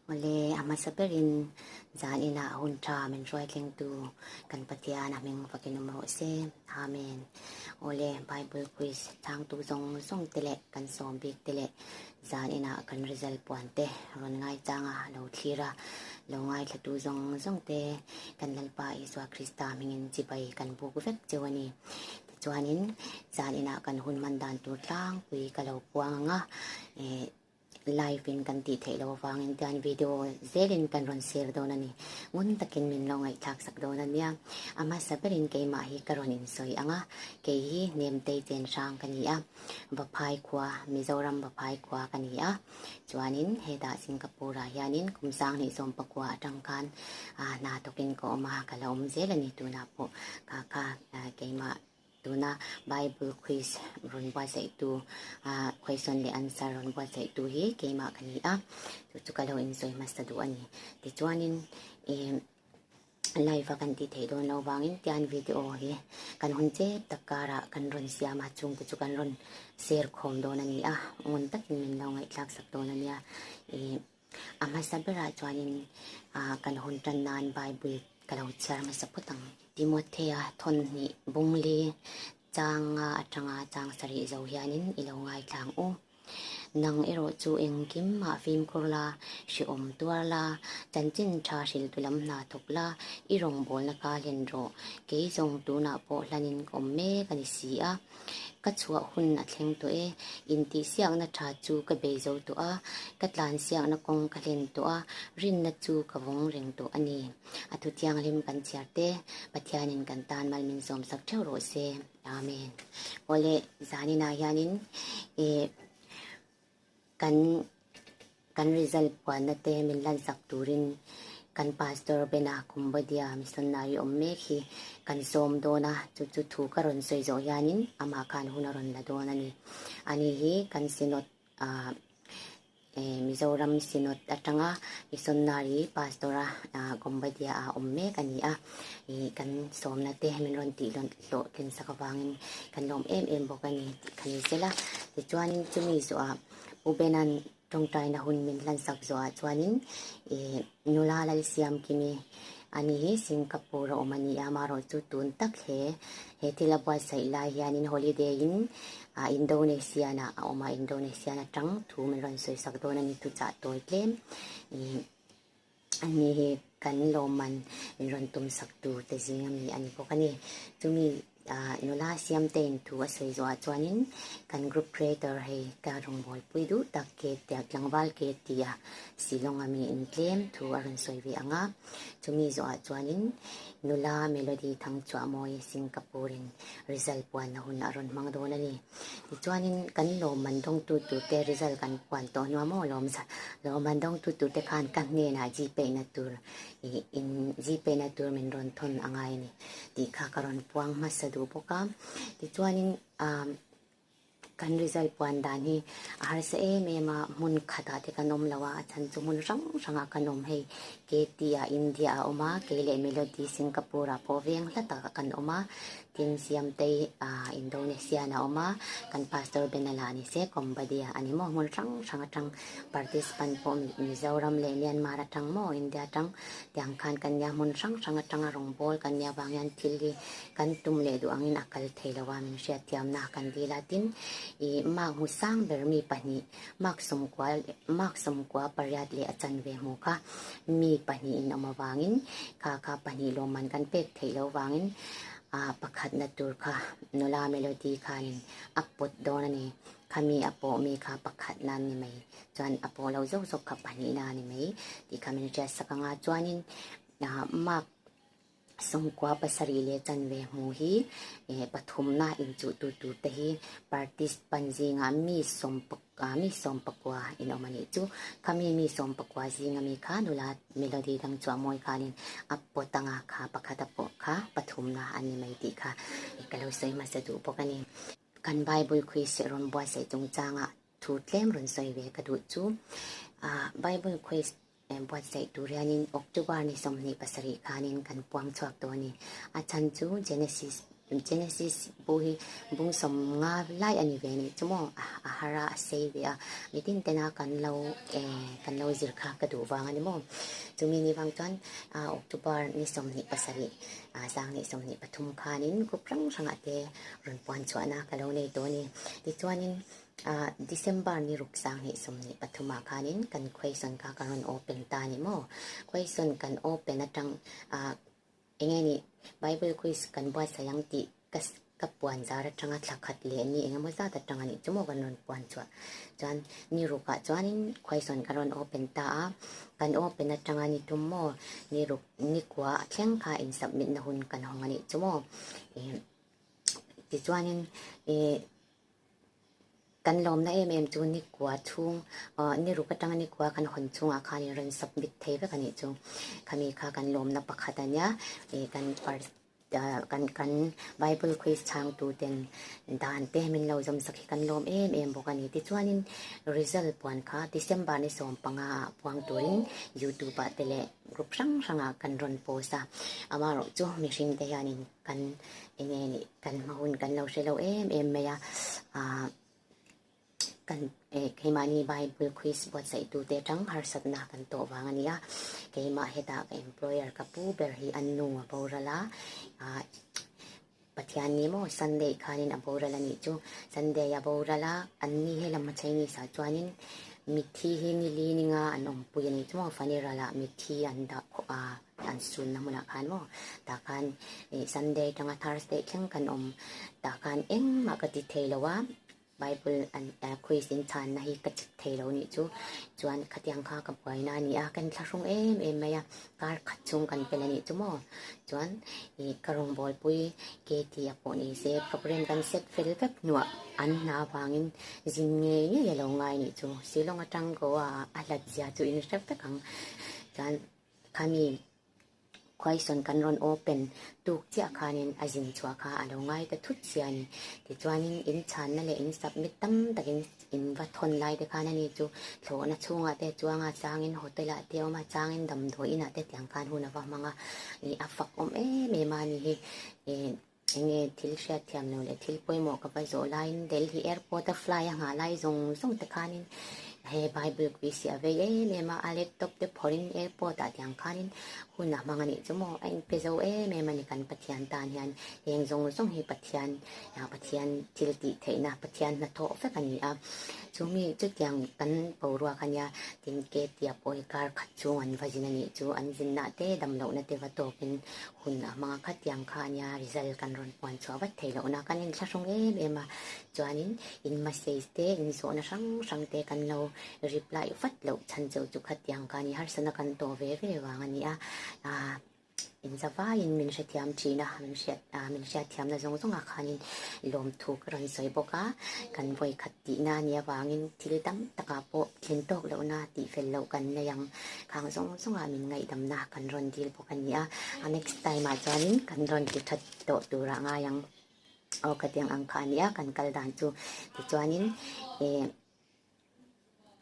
Awle, a hmasa berin zan inah hun tha min hruai thlengtu kan Pathian a hming fakin awm rawh se. Amen. Awle, Bible quiz changtu zawng zawng te leh kan sawm bik te leh zan inah kan result puan te rawn ngaichang a lo thlir a, lo ngaithlatu zawng zawng te kan Lalpa Isua Krista hmingin chibai kan buk vek cheu a ni. Tichuanin zan inah kan hun hman dan tur tlangpui ka lo puang ang a, eh, Live in kan tih theih loh avangin tian video zelin kan rawn share dawn a ni. Ngun takin min lo ngaihthlak sak dawn a nia. A hmasa berin keimah hi ka rawn insawi ang a, kei hi Nemtei chen hrang ka ni a, Vaphai khua, Mizoram Vaphai khua ka ni a. Chuanin hetah Singapore ah hianin kum sanghnih sawmpakua atang khan hna thawkin ka awm a, ka la awm zel a ni tunah pawh kha kha keimah Tuna Bible quiz rawn buatsaihtu, question leh answer rawn buatsaihtu hi keimah ka ni a, chu chu ka lo insawi hmasa duh a ni. Tichuanin ih live a kan tih theih dawn loh vangin tian video hi kan hun chep tak karah kan rawn siam a, chungte chu kan rawn share khawm dawn a ni a, ngun takin min lo ngaihthlak sak dawn a nia. Ih A hmasa berah chuanin kan hun tan nan Bible ka lo chhiar hmasa phawt ang. Timothea thawnhnih bungli changa atanga chang sarih zo hianin i lo ngaithlang u. Nang erawh chu engkim mah fimkhur la, hrehawm tuar la, chanchin tha hriltu lam hna thawk la, i rawngbawlna ka hlen rawh. Kei zawng tunah pawh hlanin ka awm mek a ni si a. Ka chhuah hun a thleng tawh e. Intihsiakna tha chu ka bei zo tawh a, ka tlansiakna kawng ka hlen tawh a, rinna chu ka vawng reng tawh a ni. A thu thianghlim kan chhiar te, Pathianin kan tan mal min sawmsak theuh rawh se. Amen. Awle, zaninah hianin eh kan Kan result puanna te min lansak turin kan Pastor Bena Cambodia missionary awm mek hi kan sawm dawn a, chu chu thu ka rawn sawi zawh hianin amah khan hun a rawn la dawn a ni. Ani hi kan Synod ah eh Mizoram Synod atanga missionary Pastor a Cambodia ah awm mek a ni a, ih kan sawmna te min rawn tih hlawhtlin sak avangin kan lawm em em bawk a ni tih kha ni sela. Tichuanin chumi zawhah Pu Bena'n tawngtaina hun min hlansak zawhah chuanin ih nula Lalsiamkimi a ni hi Singapore a awm a ni a, amaherawh chu tun tak he he thil a buatsaih lai hianin holiday in ah Indonesian ah a awm a, Indonesian atang thu min rawn sawisak dawn a ni thuchah tawi tlem ih a ni hi kan lawmman min rawn tum sak tur te zing ami a ni bawk a ni. Chumi ah nula Siamtein thu a sawi zawhah chuanin kan group creator hei ka rawngbawlpui duh tak ke tia tlangval ke tia Shillong ami in tlem thu a rawn sawi ve ang a. Chumi zawhah chuanin nula Melody Thangchhuahmawi Singapore in result puanna hun a rawn hmang dawn a ni. Tichuanin kan lawmman dawngtu turte result kan puan tawh hnuah maw lawm lawmman dawngtu turte khan ka hnenah Gpay na tur ih in Gpay na tur min rawn thawn a ngai a ni tih kha ka rawn puang hmasa duh bawk a. Tichuanin ah kan result puan dan hi a harsa em em a, hmun khatah te kan awm lo a, a chhan chu hmun hrang hrangah kan awm hei KT ah India ah a awm a, kei leh Melody Singapore ah pawh veng hla takah kan awm a. Tin, Siamtei ah Indonesian a awm a, kan Pastor Benala ni se Cambodia a ni maw? Hmun hrang hrang atang participant pawh Mizoram leh Myanmar atang maw India atang tiang khan kan nia hmun hrang hrang atanga rawngbawl kan nia vang hian thil hi kan tum leh duh angin a kal thei lo a, min hriatthiamna kan dil a. Tin, ih mark hmu sang ber mi pahnih mark sawmkua mark sawmkua pariat leh a chanve hmu kha mi pahnih in awm avangin kha kha pahnih lawmman kan pek theih loh vangin ah pakhatna tur kha nula melody khanin a pawt dawn a ni. Khami a pawh mi kha pakhatna an ni mai chuan a pawh lo zawk zawk kha pahnihna a ni mai tih kha min hriat sak ang a. Chuanin ah mark sawmkua pasarih leh chanve hmu hi eh pathumna inchuh tu tur te hi participant zingah mi sawm mi sawmpakua in awm a nih chu. Khami mi sawmpakua zinga mi kha nula melody dang chu a mawi khanin a pawt anga kha pakhat a pawh kha pathumna a ni mai tih kha ka lo sawi hmasa duh bawk a ni. Kan Bible quiz rawn buatsaih chungchangah thu tlem rawn sawi ve ka duh chu ah Bible quiz buatsaih tur hianin October ni 27 khanin kan puang chhuak tawh a ni. A chhan chu Genesis. Genesis bu hi bung 50 lai a ni ve nih chu maw a har a a sei ve a mitin tena kan lo eh kan lo zir kha ka duh vang a ni maw chumi ni vang chuan October ni 27 2023 khanin group hrang hrangah te rawn puan chhuahna ka lo nei tawh a ni tichuanin December ni ruk 2023 ah khanin kan question kha ka rawn open ta a ni maw question kan open atang Enge nih Bible quiz kan buatsaih ang tih ka ka puan zar atanga thla khat leh ni engemaw zat atang anih chu maw kan rawn puan chhuah chuan ni rukah chuanin question kan rawn open ta a, kan open atanga ni tum maw ni ruk ni kua a thleng kha in submit na hun kan hawng anih chu maw ih tichuanin ih Kan lawmna em em chu nikua chhung, ni ruk atanga nikua kan hawn chhungah khan in rawn submit thei vek a nih chu. Khami kha kan lawmna pakhat a nia, kan kan kan Bible quiz chhangtu ten dan te min lo zawm sak hi kan lawm em em bawk a ni. Tichuanin result puan kha December ni 15 ah puang turin YouTube ah te leh group hrang hrangah kan rawn post a. Amaherawh chu mihring te hianin Kan enge nih kan hma hun kan lo hre lo em em mai a, ah kan eh keimahni Bible quiz buatsaih tute atang harsatna kan tawh vang a ni a, keimah hetah ka employer ka pu ber hi an nu a boral a, ah Pathian ni maw Sunday khanin a boral a nih chu, Sunday a boral a, an ni helam a Chinese ah chuanin mitthi hi nili ninga an awmpui a nih chu maw funeral ah mitthi an dah khawh a. An sunna hmunah khan maw tah khan ih Sunday atanga Thursday thleng kan awm tah khan engmah ka ti thei lo a, Bible an quiz in chhanna hi ka check thei lo nih chu chuan khatiang kha ka buaina a ni a, kan thlahrung em em mai a, kar khat chhung kan pel a nih chu maw chuan ih ka rawngbawlpui Katie a pawh ni se program kan set fel vek hnuah an hna avangin zin ngei ngei a lo ngai nih chu Shillong atang Goa ah a hlat zia chu in hre vek ang chuan. Khami question kan rawn open tuk chiah khanin a zin chhuah kha a lo ngai ta thut sia a ni. Tichuanin in chhanna leh in submit tam takin in va thawn lai te khan a ni chu thlawhna chhungah te chuanga changin hotel ah te awm a, changin damdawi inah te tiang khan hun a va hmang a, ih a fak awm em em a ni hi. Ih enge thil hriatthiam lo leh thil pawimawh ka va zawh laiin Delhi airport a fly a nghah lai zawng zawng te khanin he Bible quiz hi a vei em em a, a laptop te phawrhin airport ah tiang khanin hun a hmang a nih chu maw a inpe zo em em a ni kan Pathian tan hian heng zawng zawng hi Pathian Pathian thil tih theihna Pathian hnathawh vek a ni a, chumi chutiang kan boruak a nia tin Ketia pawh hi kar khat chhung an va zin a nih chu an zinna te damlohna te va tawkin Hun a hmang a khatiang kha ania result kan rawn puan chhuah vat thei lohna kan inthlahrung em em a, chuanin in message te in zawhna hrang hrang te kan lo reply vat loh chhan cheu chu khatiang kha ani harsatna kan tawh ve ve vang a ni a, ah in zavaiin min hrethiam thin a, min hriat ah min hriatthiamna zawng zawngah khanin lawmthu ka rawn sawi bawk a, kan vawikhat tihna a nih avangin thil tam takah pawh thleng tawk lohna tih fel loh kan nei ang. Khang zawng zawngah min ngaihdamna kan rawn dil bawk a ni a, a next time ah chuanin kan rawn ti that tawh turah ngai ang. Aw khatiang ang kha a ni a kan kal dan chu tichuanin eh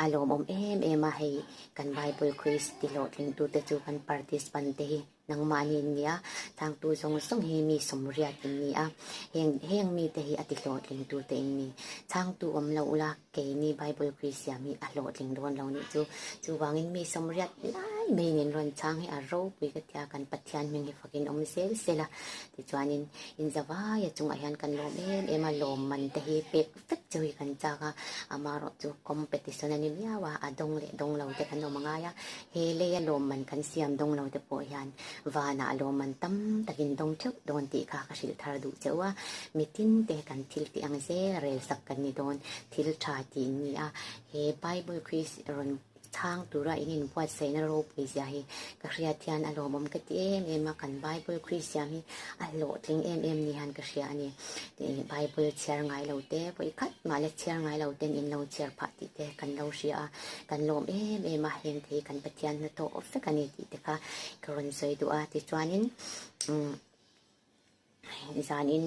a lawmawm em em a hei kan Bible quiz ti hlawhtling tute chu kan participant te hi nangmahni an ni a, changtu zawng zawng hi mi sawmriat an ni a, heng heng mite hi a ti hlawhtling tute in ni. Changtu awm lo ula Keini Bible quiz siam hi a hlawhtling dawn lo nih chu. Chuvangin mi 80 lai mai nen rawn chhang hi a ropui ka tia kan Pathian hming hi fakin awm zel sel a. Tichuanin in zavaia chungah hian kan lawm em em a, lawmman te hi pek vek cheu hi kan chak a. Amaherawh chu competition a ni miau a, a dawng leh dawng lo te kan awm a ngai a. He leia lawmman kan siam dawng lo te pawh hian vanah lawmman tam takin dawng theuh dawn tih kha ka hrilh thar duh cheu a. Mitin te kan thil tih ang zel rel sak kan ni dawn, thil tha tih an ni a. He Bible quiz rawn chhang tura in inbuatsaihna ropui zia hi ka hriat hian a lawmawm ka ti em em a, kan Bible quiz siam hi a hlawhtling em em ni hian ka hria a ni. Bible chhiar ngai lo te, vawi khat mah la chhiar ngai lo ten in lo chhiar phah tih te kan lo hria a, kan lawm em em a, heng te hi kan Pathian hnathawh vek a ni tih te kha ka rawn sawi duh a. Tichuanin umm. Zanin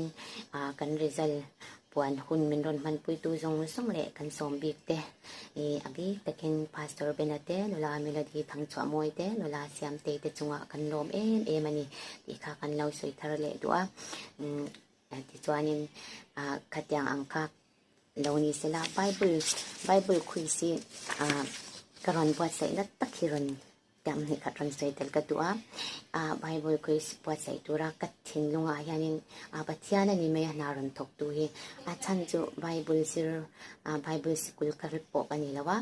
ah kan result puan hun min rawn hmanpuitu zawng zawng leh kan sawm bik te ih a bik takin Pastor Bena te, nula Melody Thangchhuahmawi te, nula Siamtei te chungah kan lawm em em a ni tih kha kan lo sawi thar leh duh a. Umm. Tichuanin khatiang ang kha lo ni sela Bible Bible quiz hi ka rawn buatsaihna tak hi rawn tam hnih khat rawn sawi tel ka duh a. Bible quiz buatsaih tura ka thinlungah hianin Pathian a ni mai a hna rawn thawktu hi a chhan chu Bible zir Bible sikul kal pawh ka ni lo a.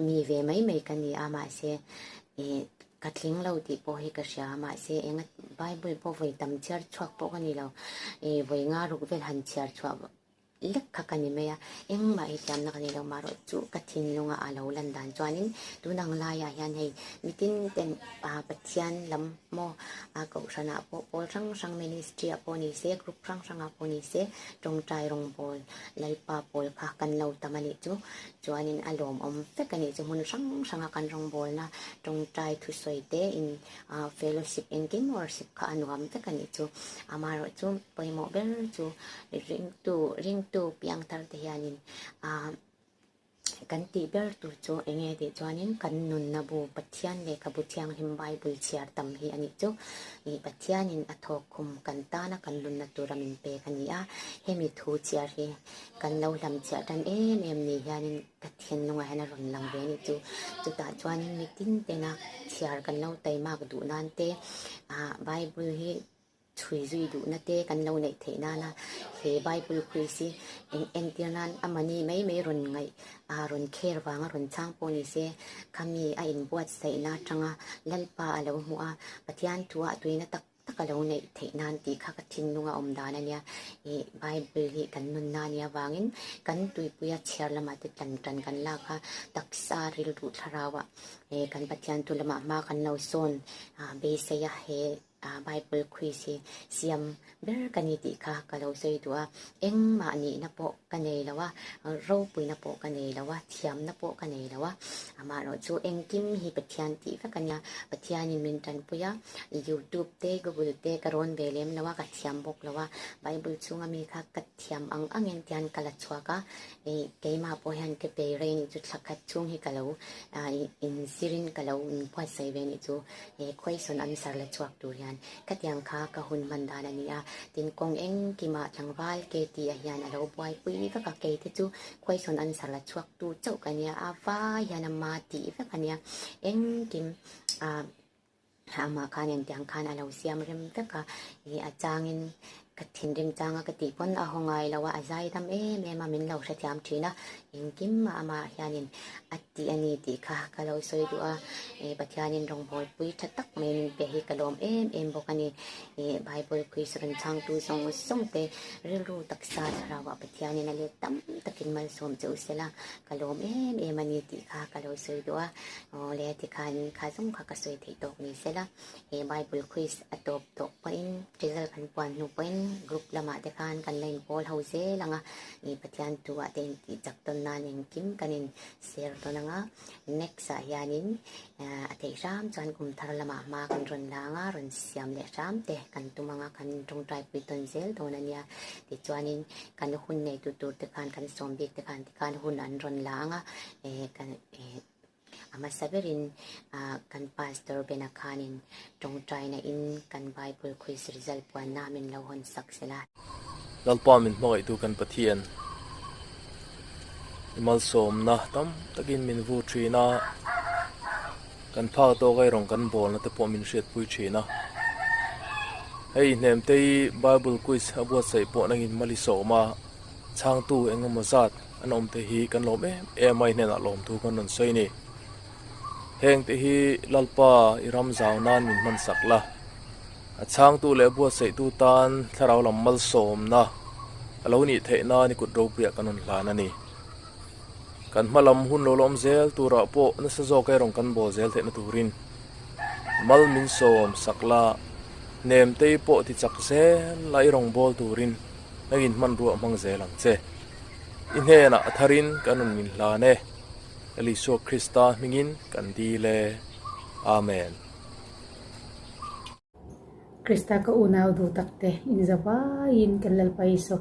Mi ve mai mai ka ni a mahse ih ka tling lo tih pawh hi ka hria a mahse enga bible pawh vawi tam chhiar chhuak pawh ka ni lo ih vawi nga ruk vel han chhiar chhuah lek kha ka ni mai a engmah hi thiamna ka nei lo marawh chu ka thinlunga a lo lan dan chuanin tun ang laiah hian hei mitin ten ah Pathian lam maw a kohhranah pawh pawl hrang hrang ministry ah pawh ni se group hrang hrangah pawh ni se tawngtai rawngbawl Lalpa pawl kha kan lo tam a nih chu. Chuanin a lawmawm vek a nih chu hmun hrang hranga kan rawngbawlna tawngtai thusawi te in fellowship engkim worship kha a nuam vek a nih chu. Amaherawh chu pawimawh ber chu ringtu ringtu piangthar te hianin ah kan tih ber tur chu eng nge tih chuanin kan nunna bu Pathian lehkhabu thianghlim Bible chhiar tam hi a nih chu. Ih Pathianin a thawkkhum kan tana kan nunna tura min pek a ni a, hemi thu chhiar hi Kan lo hlamchhiah tan em em ni hianin ka thinlungah hian a rawn lang ve a nih chu. Chutah chuanin mitin tena chhiar kan lo taimak duh nan te, ah Bible hi chhui zui duhna te kan lo neih theih nana he Bible quiz hi eng entir nan a mahni mai mai rawn ngaih ah rawn kher vanga rawn chhang pawh ni se, khami a inbuatsaihna atanga Lalpa a lo hmuh a, Pathian thuah tuina tak tak a lo neih theih nan tih kha ka thinlung a awm dan a nia. Ih Bible hi kan nunna a nih avangin kan tuipuia chhiar lamah te tlan tan kan lak a, taksa rilru thlarauah eh kan Pathian thu lamah hma kan lo sawn ah beisei a he ah Bible quiz hi siam ber ka ni tih kha ka lo sawi duh a. Engmah nihna pawh ka nei lo a, ropuina pawh ka nei lo a, thiamna pawh ka nei lo a, amaherawh chu engkim hi Pathian tih vek a nia, Pathianin min tanpui a, Youtube te Google te ka rawn ve lem lo a, ka thiam bawk lo a, Bible chhunga mi kha ka thiam ang ang en tian ka la chhuak a, ih keimah pawh hian ka bei rei nih chu thla khat chhung hi ka lo inzirin ka lo inbuatsaih ve nih chu he question answer la chhuak tur hian. Khatiang kha ka hun hman dan a ni a, tin kawng engkimah tlangval ke tih ah hian a lo buaipui vek a, kei te chu question answer la chhuak tu chauh ka nia, a vai hian a ma tih vek a nia, engkim ah amah khan engtiang khan a lo siam rem vek a, ih a changin Ka thinrim changa ka tih pawn a haw ngai lo a, a zai dam em em a, min lo hrethiam thin a, engkim ah amah hianin a tih a ni tih kha ka lo sawi duh a, ih Pathianin rawngbawlpui tha tak mai min pe hi ka lawm em em bawk a ni, ih Bible quiz rawn chhangtu zawng zawng te rilru taksa thlarau ah Pathianin a let tam takin malsawm che u sela ka lawm em em a ni tih kha ka lo sawi duh a, aw le tikhanin kha zawng kha ka sawi theih tawk ni sela. He Bible quiz a tawp tawh pawhin result kan puan hnu pawhin group lamah te khan kan la inpawl ho zel ang a, ih Pathian thu ah te intih chak tawn nan engkim kan in share tawn ang a, next ah hianin a theih hram chuan kum thar lamah hma kan rawn la ang a, rawn siam leh hram te kan tum ang a, kan tawngtai pui tawn zel dawn a nia, tichuanin kan hun neitu tur te khan kan sawm bik te khan tikhan hun an rawn la ang a, eh kan eh. A hmasa berin kan Pastor Bena khanin tawngtaina in kan Bible quiz result puanna min lo hawn sak sela. Lalpa min hmangaihtu kan Pathian, i malsawmna tam takin min vu thin a, kan phak tawk a i rawn kan bawlna te pawh min hriatpui thin a. Hei hnemtei Bible quiz a buatsaih pawh nangin mal i sawm a, chhangtu engemaw zat an awm te hi kan lawm em em a i hnenah lawmthu kan rawn sawi a ni. Heng te hi Lalpa i ram zau nan min hman sak la, a chhangtu leh buatsaihtu tan thlarau lam malsawmna a lo nih theih nan i kut ropuiah kan rawn hlan a ni. Kan hma lam hun lo la awm zel turah pawh nasa zawk erawh kan bawl zel theihna turin mal min sawm sak la, hnemtei pawh ti chak zel la i rawn bawl turin nangin hmanrua hmang zel ang che. I hnenah a tharin kan rawn min hlan e, Lal Isua Krista hmingin kan dil e. Amen. Krista ka unau duh tak te, in zavaiin kan Lalpa Isua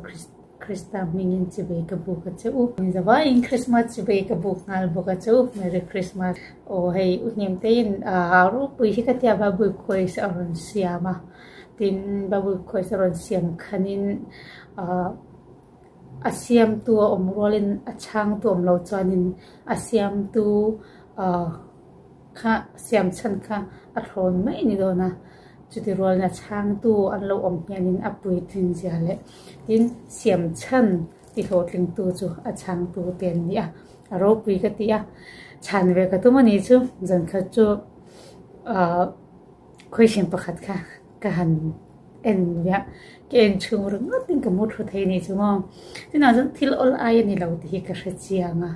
Krista hmingin chivei ka buk a che u. In zavaiin Christmas chivei ka buk nghal bawk a che u. Merry Christmas. Aw hei u hnemteiin aa ropui hi ka tia Bible quiz a rawn siam a. Tin, Bible quiz a rawn siam khanin ah a siamtu a awm rualin a chhangtu awm lo chuanin a siamtu ah kha siam chhan kha a thlawn mai a ni dawn a. Chuti rualin a chhangtu an lo awm hianin a puitling zia leh tin siam chhan ti hlawhtlingtu chu a chhangtu te an ni a. A ropui ka ti a, chhan ve ka tum a ni chu zan khat chu ah question pakhat kha ka han en viah ka en chhung ringawt in ka mu thu thei a ni chu maw. Tunah chuan thil awl ai a ni lo tih hi ka hre chiang a,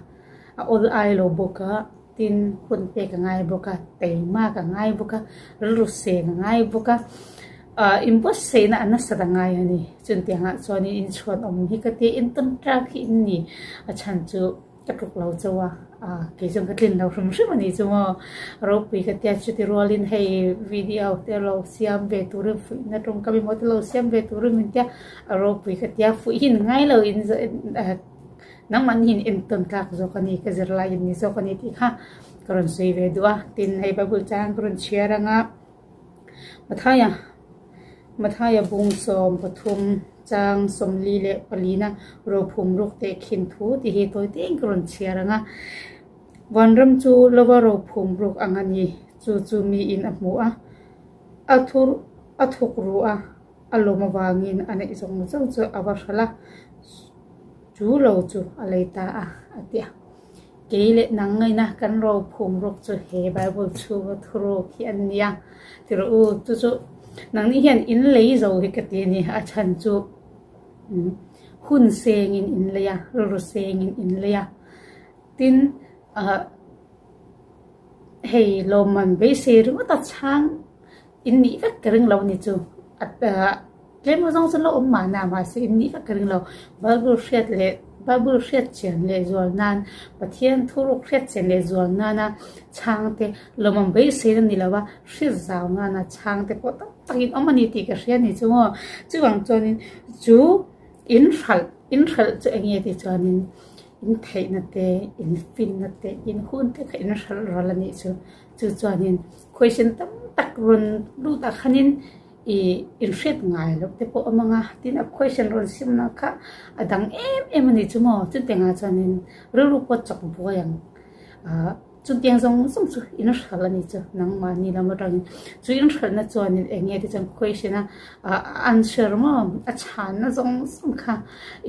a awl ai lo bawk a. Tin, hun pek a ngai bawk a, teimak a ngai bawk a, rilru seng a ngai bawk a, ah inbuatsaihna a nasat a ngai a ni. Chutiangah chuanin inchhuan awm hi ka ti a, intawn tlak hi in ni. A chhan chu ka tluk lo chauh a, ah kei chuan ka tlin lo hrim hrim a ni chu maw. Ropui ka tia chuti rualin hei video te lo siam ve turin fuihna tawngkam emaw te lo siam ve turin min tia, a ropui ka tia fuih hi ni ngai lo in Nangmah ni hian entawn tlak zawk a ni, ka zir lai in ni zawk a ni tih kha ka rawn sawi ve duh a. Tin, hei Bible chang ka rawn chhiar ang a, Mathaia, Mathaia bung 13 chang 44 na rophum ruk teh khin thu tih hi tawi tein ka rawn chhiar ang a. Vanram chu lova rophum ruk ang a ni, chu chu miin a hmu a, a thur a thuk ru a, a lawm avangin a neih zawng zawng chu a va hralh a. Chu lo chu a lei ta a, a ti a. Kei leh nang ngaina kan ro phum ruk chu he Bible chhunga thuruk hi an ni a, ti rawh u. Chu chu nangni hian in lei zo hi ka ti a ni. A chhan chu hun sengin in lei a, rilru sengin in lei a. Tin, hei lawmman beisei ringawt a chhang In nih vek ka ring lo ni chu. Tlem zawng chu la awm mahna mahse in nih vek ka ring lo. Bible hriat leh Bible hriat chian leh zual nan Pathian thuruk hriat chian leh zual nana chhangte lawmawm beiseina ni lova hriat zau nana chhangte pawh tam tak in awm a ni tih ka hria ni chu maw. Chuvang chuanin chu in hralh in hralh chu eng nge tih chuanin in theihna te in finna te in hun te kha in hralh ral a nih chu. Chu chuanin question tam tak rawn lut ah khanin ih inhriat ngai loh te pawh a awm ang a, tin a question rawn simna kha a dang em em a ni chu maw, chutiangah chuanin rilru pawh chawk buai ang ah chutiang zawng zawng chu in hralh a ni chu nangmahni lam atangin chu in hralhna chuanin eng nge te chuan question a ah answer maw a chhanna zawng zawng kha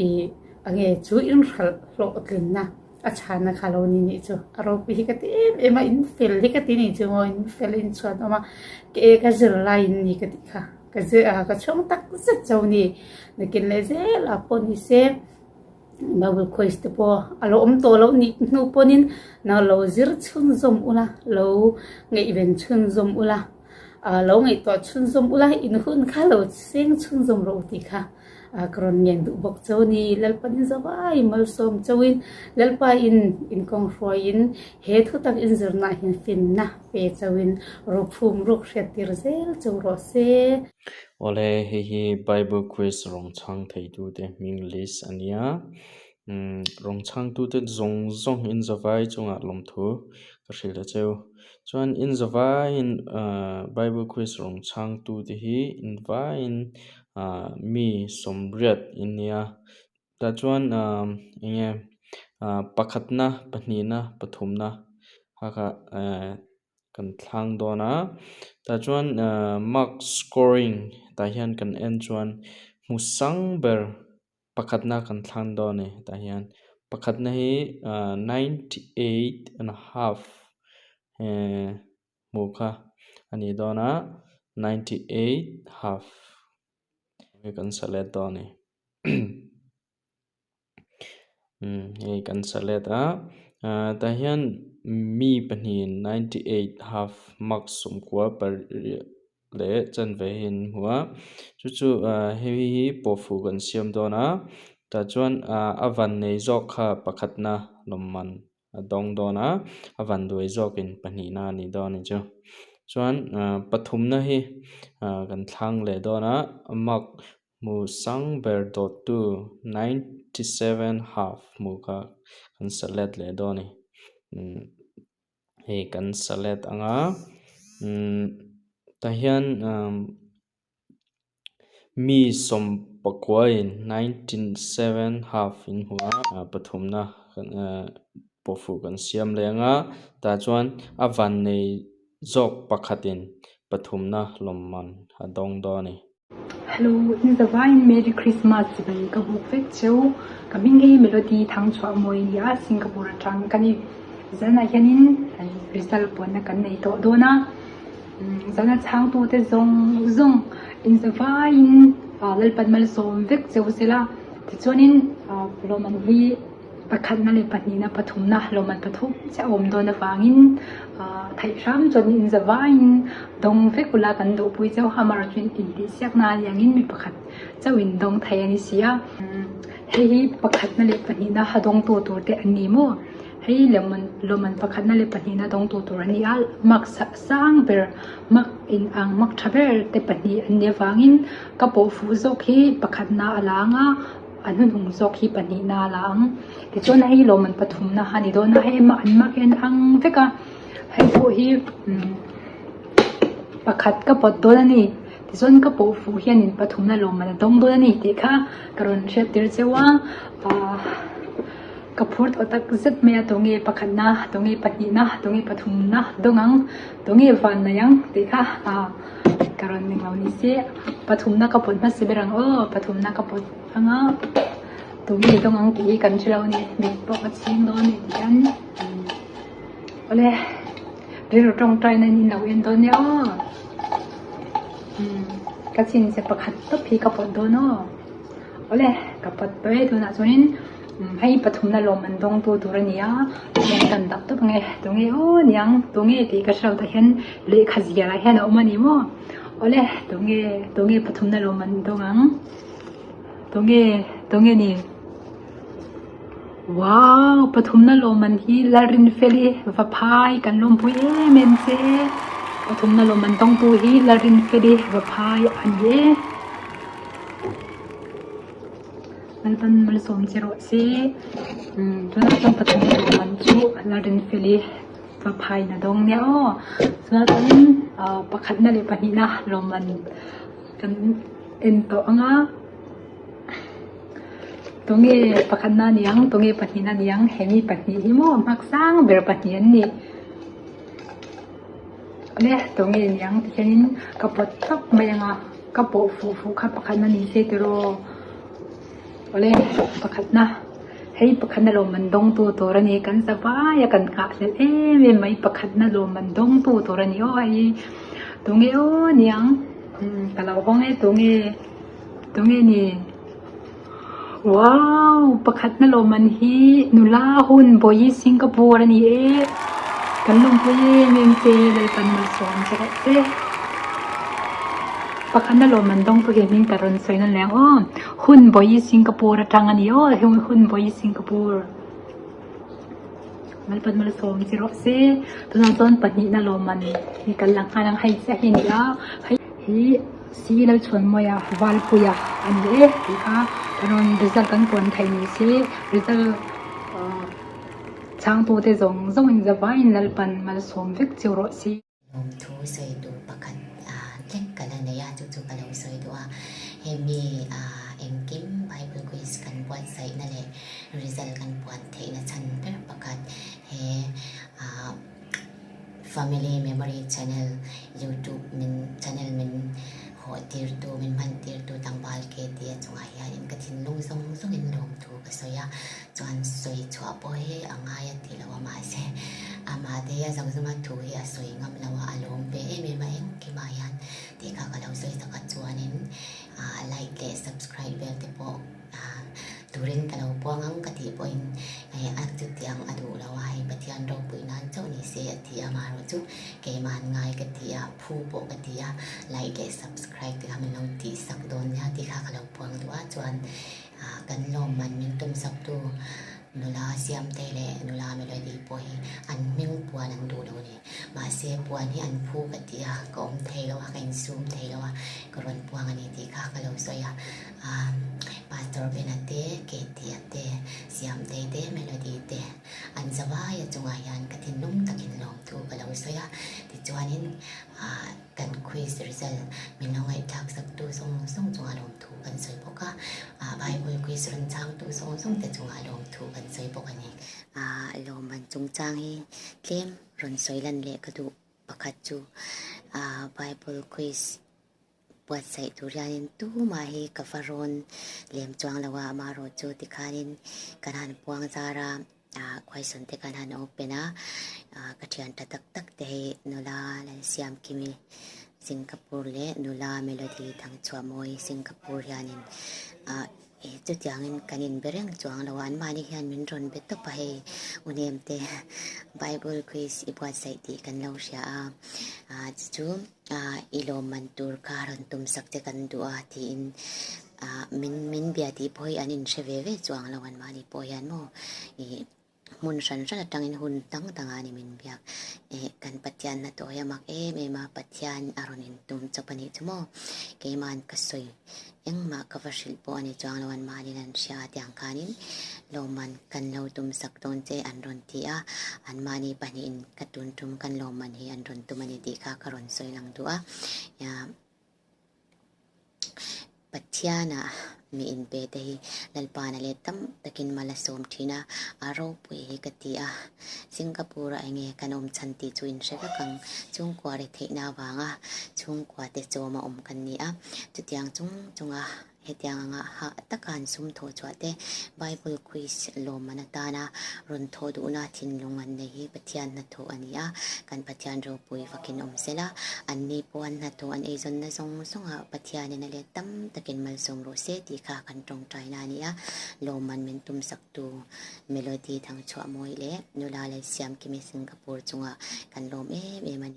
ih eng nge chu in hralh hlawhtlinna. A chhana kha lo ni nih chu a ropui hi ka ti em em a, in fel hi ka ti nih chu maw, in fel in chhuan awm a, ke ka zir laiin ni ka tih kha, ka zir a ka chhung tak zet cho ni, nakin leh zel ah pawh ni se Bible quiz te pawh a lo awm tawh loh nih hnu pawhin na lo zir chhunzawm ula, lo ngaihven chhunzawm ula, ah lo ngaihtuah chhunzawm ula, in hun kha lo seng chhunzawm rawh u tih kha. Ka rawn ngen duh bawk cho ni. Lalpa in zavai malsawm chauhin Lalpa in inkawng hruaiin he thutak inzirnaah hian finna pe chauhin rophum ruk hriat tir zel cho rawh se. Awle, hei hi Bible Quiz rawng chhang theitute hming list a nia. Rawng chhangtute zawng zawng in zavai chungah lawmthu ka hrilh ta cheu. Chuan in zavaiin Bible Quiz rawng chhangtute hi invaiin ah mi sawmriat in nia tah chuan ah eng nge ah pakhatna pahnihna pathumna kha kha eh kan thlang dawn a tah chuan ah mark scoring tah hian kan en chuan hmu sang ber pakhatna kan thlang dawn a ni tah hian pakhatna hi ah ninety eight and a half eh. Hmuh kha a nih dawn a 98 half hei kan sa let dawn a ni umm hei kan sa let a ah tah hian mi pahnihin 98 half mark sawmkua pariat leh chanve hi an hmu a chu chu ah hei hi pawhfuh kan siam dawn a tah chuan ah a van nei zawk kha pakhatna lawmman. a dawng dawn a a van duai zawkin pahnihna a nih dawn a ni chu chuan ah pathumna hi ah kan thlang leh dawn a mark hmu sang ber dawttu 97 half hmuh kha kan select leh dawn a ni umm hei kan select ang a umm tah hian umm. Mi sawmpakuain 97 half in hmu a, pathumna pawhfuh kan siam leh ang a, tah chuan a vannei zawk pakhatin pathumna lawmman a dawng dawn a ni. Hello, in zavaiin Merry Christmas chibai ka buk vek cheu. Ka hming hi Melody Thangchhuah mawi a ni a, Singapore atang ka ni. Zanah hianin result puanna kan nei tawh dawn a, zana chhangtute zawng zawng in zavaiin Lalpan malsawm vek cheu sela. Tichuanin lawmman hi Pakhatna leh pahnihna pathumna lawmman pathum chiah a awm dawn avangin theih hram chuan in zavaiin dawng vek ula kan duhpui chauh a, amaherawhchu intihsiakna a nih angin mi pakhat chauhin dawng thei a ni si a. Hei hi pakhatna leh pahnihna a dawngtu tur te an ni maw? Hei lawmman lawmman pakhatna leh pahnihna dawngtu tur a ni a, mark sang ber mark inang mark tha ber te pahnih an nih avangin ka pawh fuh zawk hi pakhatna a la ang a. A hnuhnung zawk hi pahnihna a la ang. Tichuan hei lawmman pathumna a ni dawn a, hei an mark hi an ang vek a, hei pawh hi pakhat ka pawt dawn a ni. Tichuan ka pawh fuh hianin pathumna lawmman a dawng dawn a ni tih kha ka rawn hriat tir cheu a, ahh ka phur tawh tak zet mai a, tunge pakhatna, tunge pahnihna, tunge pathumna dawng ang, tunge van nei ang tih kha ahh. Ka rawn ning lo ni se, pathumna ka pawt hmasa ber ang aw, pathumna ka pawt ang a, tunge dawng ang tih hi kan hre lo a ni, mit pawh ka chhing dawn a ni tih hian awle rilru tawngtai na in in lo en dawn nia aw, ka chhinchhe pakhat tawp hi ka pawt dawn aw. Awle, ka pawt tawh e tunah chuanin hei pathumna lawm an dawngtu tur a ni a, tihian kan dak tawp ange, tunge aw niang, tunge tih ka hre lo tah hian lehkha ziarah hian a awm a ni maw? Awle, tunge, tunge pathumna lawm an dawng ang, tunge, tunge ni? Wow, pathumna lawm an hi Lalrinfeli Vaphai kan lawmpui em em che, pathumna lawm an dawngtu hi Lalrinfeli Vaphai a ni e. Lalpan malsawm che rawh se tunah chuan Pathian lawmman chu Lalrinfeli Vaphai na dawng nia aw tunah chuanin pakhatna leh pahnihna lawmman kan en tawh ang a tunge pakhatna a ni ang tunge pahnihna a ni ang hemi pahnih hi maw hmaksang ber pahnih an ni. Awle tunge ni ang ti hianin ka pawt tawp mai ang a ka pawh fuh fuh kha pakhatna ni se tiraw awle pakhatna hei pakhatna lawmman dawngtu tur a ni kan za vai a kan nghah hlelh em em mai pakhatna lawmman dawngtu tur a ni aw hei tunge aw ni ang ka lo hawng e tunge tunge ni. Wow! Pakhatna lawmman hi nula hun Bawihi Singapore a ni e. Kan lawmpui em em che Lalpan malsawm che rawh se. Pakhatna lawmman dawng chu hi hming ka rawn sawi nawn leh ang aw. Hun Bawihi Singapore atang a ni aw Hun Bawihi Singapore. Lalpan malsawm che rawh se. Tunah chuan pahnihna lawmman hi kan la nghal ang hei chiah hi a ni a. Hei hi. Si Lalchhuanmawia Valpuia a ni e tih kha rawn result kan puan thei ni se result chhangtute zawng zawngin zavaiin Lalpan malsawm vek cheu rawh se. Lawmthu sawi duh pakhat tlek ka la nei a, chu chu ka lo sawi duh a. Hemi engkim Bible quiz kan buatsaihna leh result kan puan theihna chhan ber pakhat he Family Memory Channel YouTube min channel min hawh tirtu min hman tirtu tlangval ke tia chungah hianin ka thinlung zawng zawngin lawmthu ka sawi a, chuan sawi chhuah pawh hi a ngai a ti lo a mahse amah te a zakzuma thu hi a sawi ngam lo a, a lawm ve em em a engkimah hian tih kha ka lo sawi tak a chuanin ah like leh subscribe vel te pawh. Turin ka lo puang ang ka tih pawhin hei a chutiang a duh lo a, hei Pathian ropui nan chauh ni se a ti a, amaherawh chu keimah an ngai ka ti a, phu pawh ka ti a, like leh subscribe te kha min lo tih sak dawn nia tih kha ka lo puang duh a, chuan kan lawmman min tum sak tu nula Siamtei leh nula Melody pawh hi an hming puan an duh lo a ni. Mahse puan hi an phu ka ti a, ka awm thei lo a, ka insum thei lo a, ka rawn puang a ni tih kha ka lo sawi a. Ahh Pastor Bena te, Katie-a te, Siamtei te, Melody te an zavaia chungah hian ka thinlung takin lawmthu ka lo sawi a. Tichuanin ahh. Kan quiz result min lo ngaihthlak sak tu zawng zawng chungah lawmthu kan sawi bawk a, Bible quiz rawn chang tu zawng zawng te chungah lawmthu kan sawi bawk a ni. Lawmman chungchang hi tlem rawn sawi lan leh ka duh pakhat chu Bible quiz buatsaih tur hianin tumah hi ka va rawn lem chuang lo a, amaherawh chu tikhanin kan han puang zar a. Ah question te khan han open a, ah ka thian tha tak tak te hei nula Lalsiamkimi Singapore leh nula Melody Thangchhuahmawi Singapore hianin ah eh chutiangin kan inbe reng chuang lo a, anmahni hian min rawn be tawp a hei unem te Bible quiz i buatsaih tih kan lo hria a, ah chu chu ah i lawmman tur kha rawn tum sak che kan duh a tiin. Ah min min bia tih pawh hi an inhre ve ve chuang lo an mahni pawh hian maw ih hmun hran hran atangin hun dang dang a ni min biak eh kan Pathian hnathawh hi a mak em em a Pathian a rawn intum chawp a nih chu maw keimahan ka sawi engmah ka va hrilh pawh a ni chuang lo an mahniin an hria a tiang khanin lawmman kan lo tum sak dawn che an rawn ti a an mahni pahnihin ka tun tum kan lawmman hi an rawn tum a ni tih kha ka rawn sawi lang duh a. Pathiana mi inpe te hi Lalpana leh tam takin mal a sawm thin a, a ropui hi ka ti a. Singapore-ah enge kan awm chhan tih chu in hre vek ang. Chhungkua ri theihna avanga chhungkua te chawm a awm kan ni a. Chutiang chung chunga Hetiang anga hah taka an sum thawh chhuah te, Bible quiz lawmman atana rawn thawh duhna thinlung an nei hi Pathian hnathawh a ni a, kan Pathian ropui vakin awm sela, anni pawh an hnathawh an eizawnna zawng zawngah Pathianin a let tam takin malsawm rawh se tih kha kan tawngtaina a ni a, lawmman min tumsaktu Melody Thangchhuah Mawi leh Nula Lalsiamkimi Singapore chungah kan lawm em em a ni.